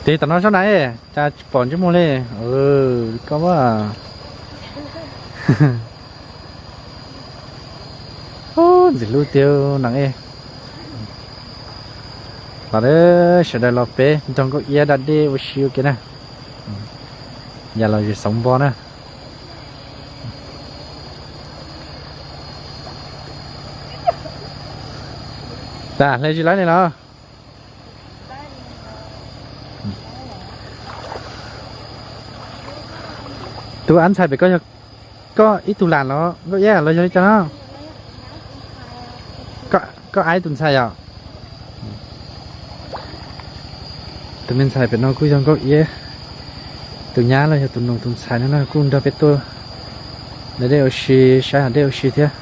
Tig tom no saib na, cas tsis pom ntsej muag li. Koj a, ntxim hlub tiag nees e. Los, sawv daws los peb nrog Nkauj Iab da dej ua si ua ke na. Yam los yog xoov npo na. Tas hle tsis laib li los? Tus av ntxhais pem koj yog koj ib tug lam los Nkauj Iab los yog li cas no? Koj aib tus ntxhais yom? Tus me ntxhais pem no kuj yog Nkauj Iab tus nyab los yog tus nus tus ntxhais no no, kuj nrog peb tuaj da dej ua si, saib hav dej ua si thiab.